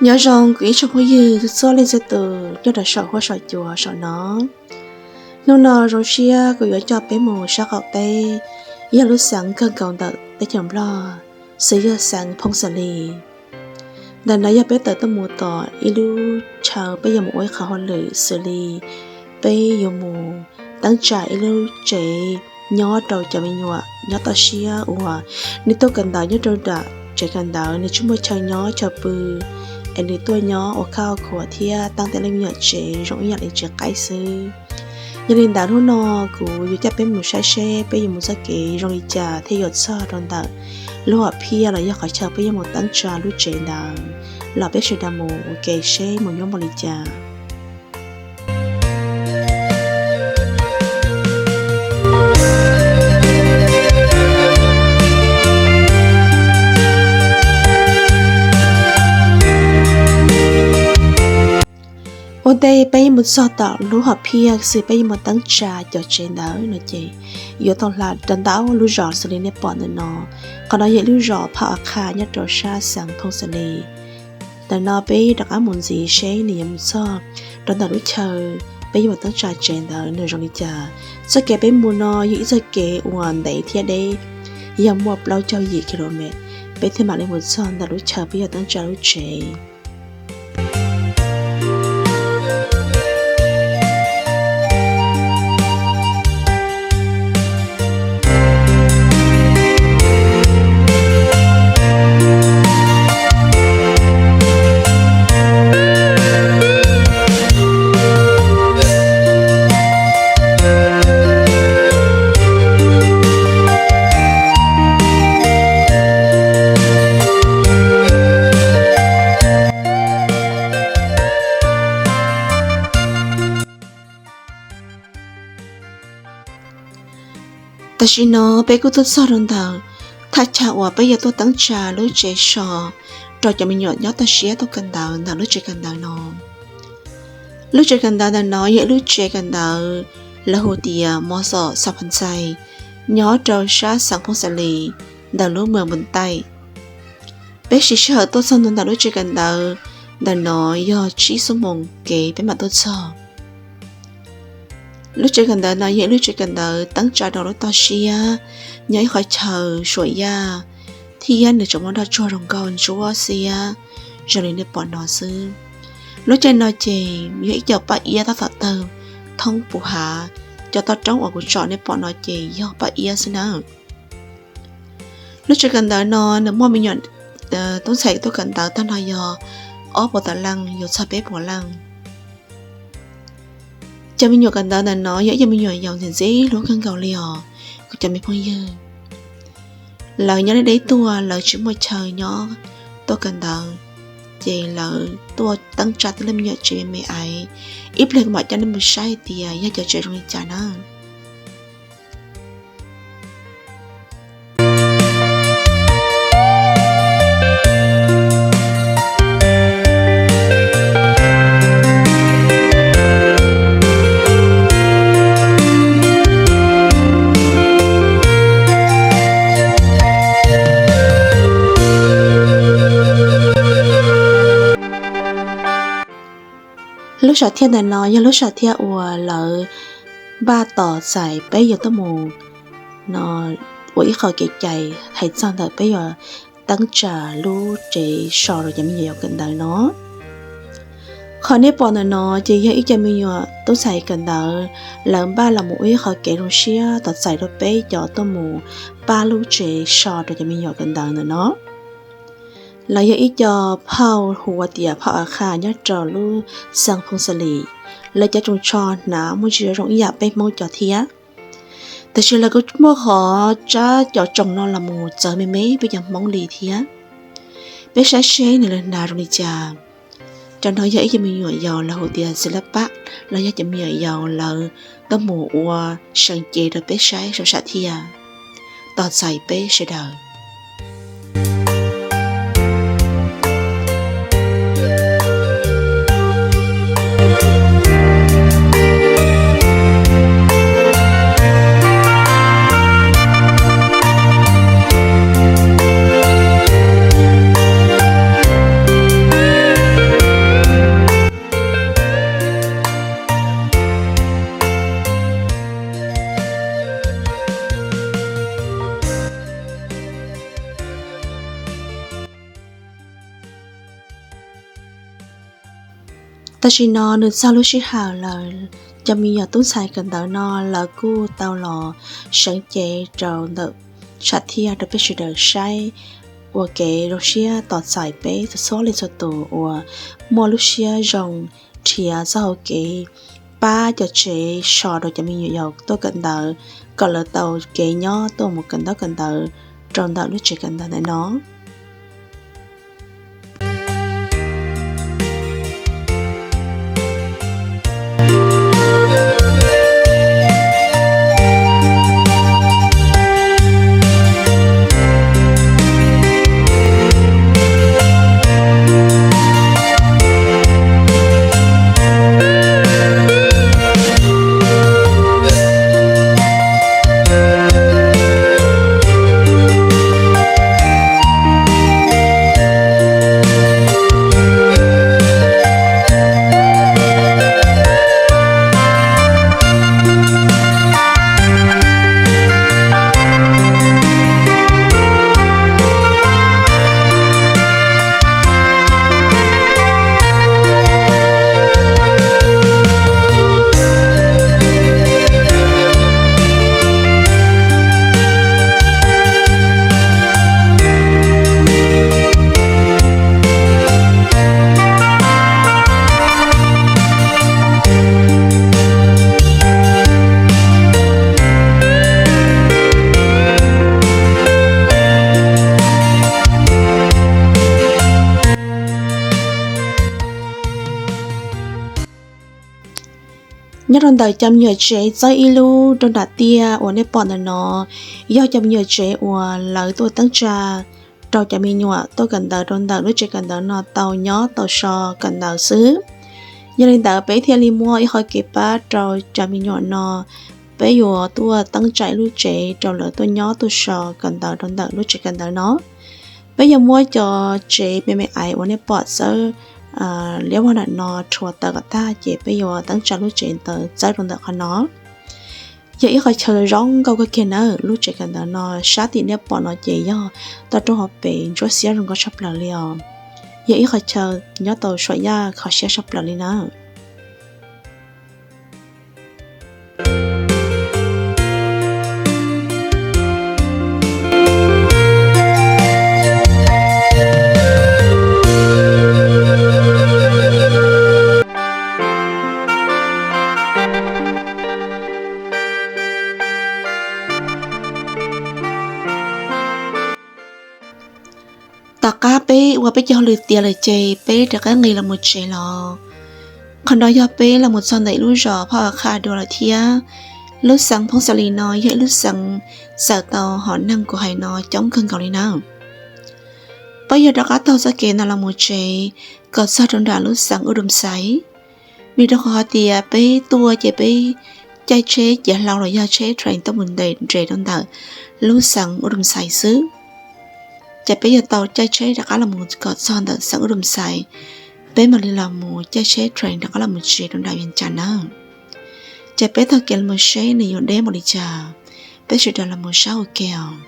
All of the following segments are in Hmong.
Nyob zoo kuv ib tsoom phooj ywg txhua leej txhua tus nyob rau saum huab saum cua saum no. Hnub no zoo siab kuv yuav coj peb mus sab qaum teb, yog lub xeev kawg nkaus ntawm teb chaws Nplog, xws yog xeev Phooj Xas Lis. Ntawm no yog peb tawm tuaj mus tom ib lub chaw peb yuav mus ua ib qhov hauj lwm xws li peb yuav mus teeb tsa ib lub tsev nyob rau cov me nyuam nyob toj siab uas nws tuaj kawm ntawv nyob rau nram tsev kawm ntawv, nws tsis muaj chaw nyob chaw pw, es nws tuaj nyob ua khab ua khuav thiab taab tej leej me nyuam tsev zoo ib yam li tsev qaib xwb. Yog li ntawd hnub no kuv yuav coj peb mus saib seb peb yuav mus txoj kev zoo li cas thiaj yuav txog rau ntawm lub hom phiaj los yog qhov chaw peb yuav mus teeb tsa lub tsev ntawd. Los peb sawv daws mus ua ke seb mus nyob npaum li cas. Ua ntej peb yuav mus txog tom lub hom phiaj xwb peb yuav mus teeb tsa cov tsev ntawd no ces yuav tau hla rau ntau lub zos xws li nej pom ntawm no. Qhov no yog ib lub zos Phaj As Qha nyob rau sab xeev Phooj Xas Lis. Ntawm no peb rov qab mus ntxiv seb nws yuav mus txog rau ntawm lub chaw peb yuav mus teeb tsa tsev ntawd nws zoo li cas. Txoj kev peb mus no yog ib txoj kev uas ntev thiab deb, yog muaj plaub caug yim kilomev, peb thiaj mam li mus txog ntawm lub chaw peb yuav teeb tsa lub tsev. Tam sim no peb kuj tuaj txog rau ntawm thaj chaw uas peb yuav tuaj teeb tsa lub tsev so rau cov me nyuam nyob toj siab tuaj kawm ntawv ntawm lub tsev kawm ntawv no. Lub tsev kawm ntawv ntawm no yog ib lub tsev kawm ntawv lawv hu tias Mos Xos Xas Phas Ntxais, nyob rau sab xeev Phooj Xas Lis ntawm lub mws Npus Taij. Peb siv sij hawm tuaj txog ntawm lub tsev kawm ntawv ntawm no yog tsib xuab moos kev peb mam tuaj txog. Lub tsev kawm ntawv no yog ib lub tsev kawm ntawv teeb tsa rau lub toj siab, nyob ib qhov chaw suam yaj, thiab nws tseem muaj nroj tsuag zoo nkauj ntsuab xiab zoo li nej pom no xwb. Lub caij no ces yog ib co paj iab tab tom tawg thoob puv hav, cov toj roob uas kuv tsom nej pom no ces yog paj iab xwb na. Lub tsev kawm ntawv no nws muaj me nyuam tub ntxhais tuaj kawm ntawv tag nrho yog ob puas tawm leej yuav txog peb puas leej. Cov me nyuam kawm ntawv ntawm no yog ib co me nyuam yaus ntxim ntxim hlub kawg nkaus li os kuv cov me phooj ywg. Lawv nyob deb deb tuaj, lawv tsis muaj chaw nyob tuaj kawm ntawv, ces lawv tuaj teeb tsa tej leej me nyuam tsev me me ais. Ib pliag kuv mam coj nej mus saib hais tias yog cov tsev zoo li cas na. Lub sam thiaj ntawm no yog lub sam thiaj uas lawv npaj tos txais peb yuav tuaj mus no ua ib qho kev cai hais txog ntawm peb yuav teeb tsa lub tsev so rau cov me nyuam yaus kawm ntawv no. Qhov nej pom ntawm no ces yog ib co me nyuam tub ntxhais kawm ntawv, lawv npaj los mus ua ib qho kev zoo siab tos txais rau peb cov tuaj mus pab lub tsev so rau cov me nyuam kawm ntawv ntawm no. Lawv yog ib co phauj hu ua tias phauj A Kha nyob rau lub xeev Phooj Xa Lis. Lawv cov tsoos tsho hnav muaj ntsis zoo ib yam peb Hmoob cov thiab, tab sis lawv kuj muaj qhov tsab cov tsoos no los mus txawv me me peb cov Hmoob li thiab. Peb saib seb nws lawv hnav zoo li cas. Cov no yog ib co me nyuam yaus lawv hu tias xis lab pab los yog cov me nyuam yaus lawv tuaj mus ua seev cev rau peb saib saum sam thiaj. Tos txais peb sawv daws. Tam sim no nws txog lub sij hawm lawm, cov me nyuam tub ntxhais kawm ntawv no lawv kuj tau los seev cev rau ntawm tshav thiaj rau peb sawv daws saib, ua kev zoo siab tos txais peb txhua txhua leej txhua tus uas muaj lub siab zoo nrhiav txoj hau kev pab cov tsev so rau cov me nyuam yaus tuaj kawm ntawv, kom lawv tau kev nyob tuaj mus kawm ntaub kawm ntawv rau ntawm lub tsev kawm ntawv ntawm no. Nyob rau ntawm cov me nyuam tsev txawb ib lub rau nram tiaj uas nej pom ntawm no, yog cov me nyuam tsev uas lawv tuaj teeb tsa rau cov me nyuam tuaj kawm ntawv rau ntawm lub tsev kawm ntawv no tau nyob tau so kawm ntawv xwb. Yog li ntawd peb thiaj li muaj ib qho kev pab rau cov me nyuam no, peb yuav tuaj teeb tsa ib lub tsev rau lawv tuaj nyob tuaj so kawm ntawv rau ntawm lub tsev kawm ntawv no. Peb yuav muab cov tsev me me aiv uas nej pom txawb liab vog nram no rhuav tawm kom tag ces peb yuav teeb tsa lub tsev ntawd txawb rau ntawm qhov no. Yog ib qhov chaw zoo nkauj kawg kiag nawb. Lub tsev kawm ntawv no sab tim nej pom no ces yog toj roob hauv pes ntsuab xiab zoo nkauj tshaj plaws li os. Yog ib qhov chaw nyob tau suam yaj kho siab tshaj plaws li na. Tom qab peb ua peb cov hauj lwm tiav lawm ces peb rov qab nqis los mus tsev los. Qhov no yog peb los mus txog ntawm ib lub zos phoj qha dua lawm thiab. Lub xeev Phooj Xa Lis no yog ib lub xeev txawm tau hom neeg kuv hais no coob kawg nkaus li na. Peb yuav rov qab taug txoj kev no los mus tsev kom txog rau nram lub xeev Ub Dum Xais. Vim rau qhov hais tias peb tuaj ces peb caij tsheb ciav hlau los yog tsheb train tuaj mus nres rau ntawm lub xeev Ub Dum Xais xwb. Ces peb yuav tau caij tsheb rov qab los mus kom txog ntawm xeev Ub Dum Xais, peb mam li los mus caij tsheb train rov qab los mus tsev rau nram Vias Cas na. Ces peb taug kev los mus seb nws yuav deb npaum li cas, peb sawv daws los mus saib ua ke os.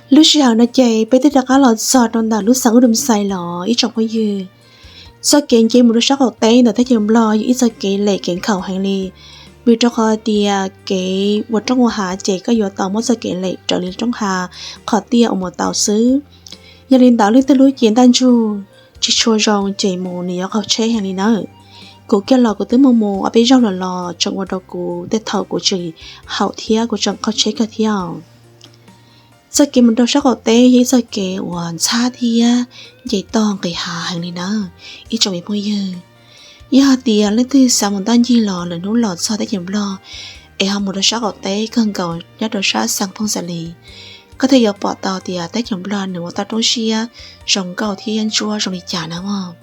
Lub sij hawm no ces peb twb rov qab los txog rau ntawm lub xeev Udomxais los ib tsoom phooj ywg. Txoj kev nce mus rau sab qaum teb ntawm teb chaws Nplog yog ib txoj kev lem kev nkhaus heev li, vim rau qhov tias kev ua roob ua hav ces koj yuav tau muab txoj kev lem raws li roob hav qhov tiaj uas mus tau xwb. Yog li ntawd leej twg lub cev ntaj ntsug tsis tshua zoo ces mus nws yuav qaug tsheb heev li nawb. Kuv kiag los kuv twb muaj mus ob peb zaug los los tseem ua rau kuv tej thaum kuv tsis haum thiab kuv tseem qaug tsheb kawg thiab. Txoj kev mus rau sab qaum teb yog ib txoj kev uas ntxhab thiab nce toj nqis hav heev li nawb ib tsoom me phooj ywg. Yog hais tias leej twg xav mus ntoj ncig los lwm hnub los txog teb chaws Nplog es ho mus rau sab qaum teb kawg nkaus nyob rau sab xeev Phooj Xa Lis, koj thiaj yuav pom tau tias teb chaws Nplog nws ua toj roob siab zoo nkauj thiab ntsuab zoo li cas na mog.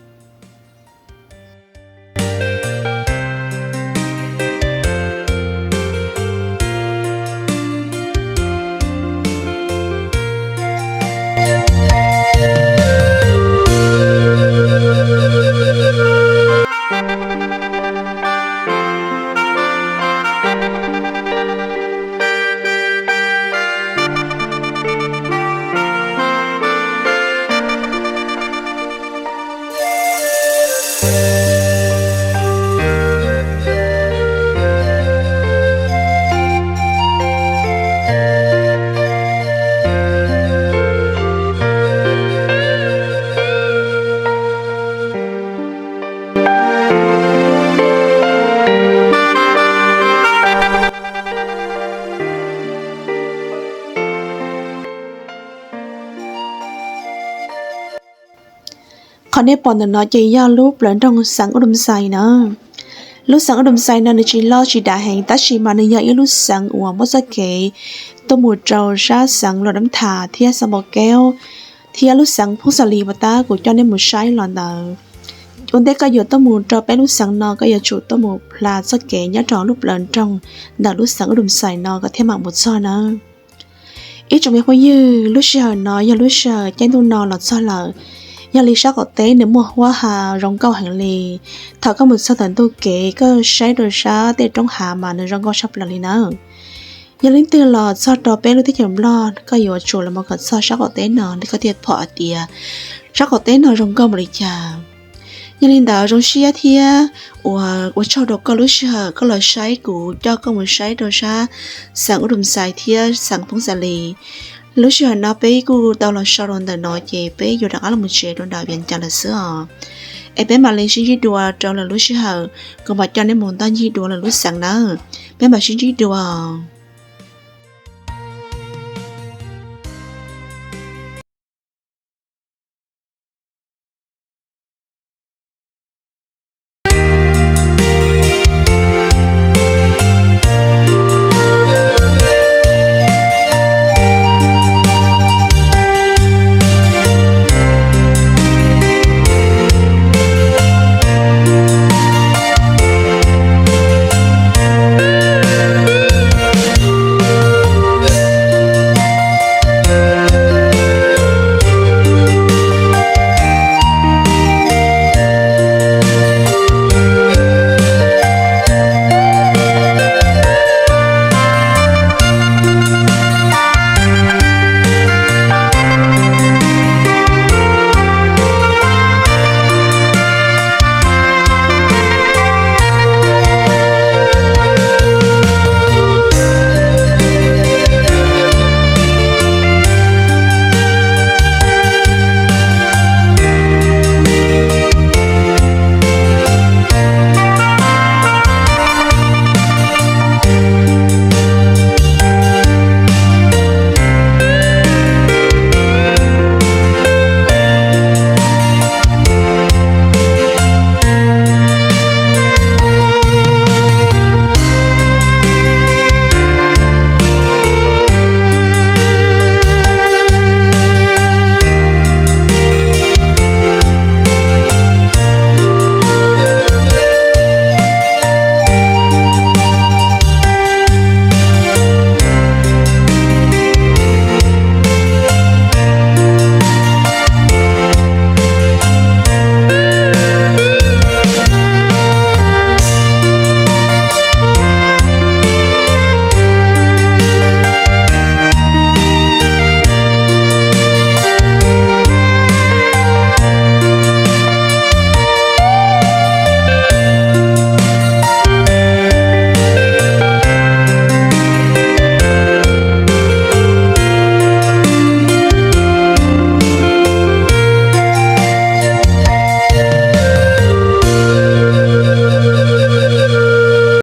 Qhov nej pom ntawm no ces yog lub plawv nroog xeev Udomxais na. Lub xeev Udomxais no nws tsis loj tsis dav heev tab sis mas nws yog ib lub xeev uas muab txoj kev tuaj mus rau sab xeev Los Dab Thas thiab xeev Npau Keub thiab lub xeev Phooj Xa Lis uas tab kuv coj nej mus saib los ntawd. Ua ntej koj yuav tuaj mus rau peb lub xeev no koj yuav tsum tuaj mus hla txoj kev nyob rau lub plawv nroog ntawm lub xeev Udomxais no koj thiaj mam mus txog na. Ib tsoom me phooj ywg, lub sij hawm no yog lub sij hawm caij ntuj no los txog lawm, yog li sab qaum teb nws muaj huab ha zoo nkauj heev li. Thaum koj mus txog tom ntug kev koj saib rau sab tej roob hav mas nws zoo nkauj tshaj plaws li nawb. Yog leej twg los txog rau peb lub teb chaws Nplog koj yuav tsum los mus kom txog sab qaum teb no koj thiaj pom hais tias sab qaum teb no zoo nkauj npaum li cas. Yog li ntawd zoo siab thiab uas ua tsaug rau koj lub sij hawm koj los saib kuv coj koj mus saib rau sab xeev Udomxais thiab xeev Phooj Xa Lis. Lub sij hawm no peb kuj tau los so rau ntawm no ces peb yuav rov qab los mus tsev rau nram Vias Cas lawm xwb os. Es peb mam li sib ntsib dua rau lwm lub sij hawm, kuv mam coj nej mus ntoj ncig dua lwm lub xeev nawb. Peb mam sib ntsib dua.